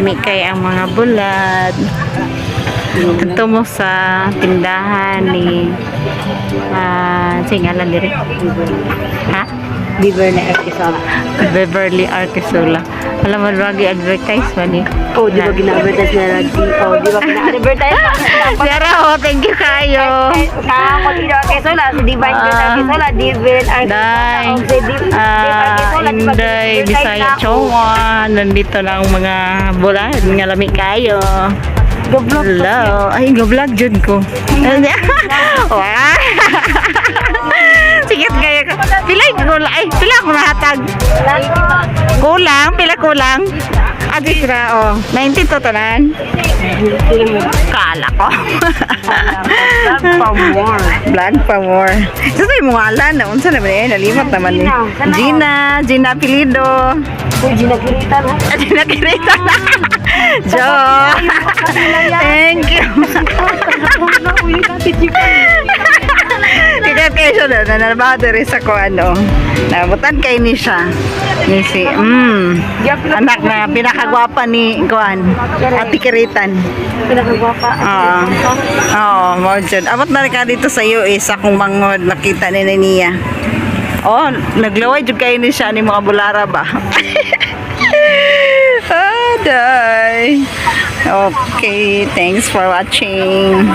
Lami kay ang mga bulad. Adto mo sa tindahan ni ah, ngalan diri? Ha? Beaver na Arkesola. Beverly Arquesola. Alam mo, lagi advertise man eh. Oh, di ba gina-advertise na lagi? Oh, di ba gina-advertise na? Sarah, oh, thank you kayo. Ako dito Arkesola, si Divine Grace Arkesola, Divine Arkesola, Day. oh, si Divine Ah, Arkesola, di ba Inday, gina-advertise Bisaya, na ako? Chowan. Nandito lang ang mga bulad. Nga lami kayo. Gablog. Hello. Ay, ga-vlog dyan ko. Wow. Sige, kaya ko. Pila yung kulang? Ay, pila ako nahatag? Kulang? Pila kulang? Ah, di sila, oh. 90 to tanan. Kala ko. Vlog pa more. Vlog pa more. Sa sa'yo mga alan, na unsa naman eh, nalimot naman eh. Gina, sana. Gina, Gina Apelido. Uy, Gina Kirita na. Gina Kirita. Jo. Thank you. Uy, natin. Kaya kayo siya na, nananabaho diri sa ko ano. Nabutan kay ni siya. Ni si, anak na pinakagwapa ni Kuan, Ate Kiritan. Pinakagwapa. Oo. Oo, mo dyan. Abot na rin ka dito sa US, akong mangod, nakita ni niya. Oh, naglaway jud kayo ni siya ni mga bulara ba? Aday. Okay, thanks for watching.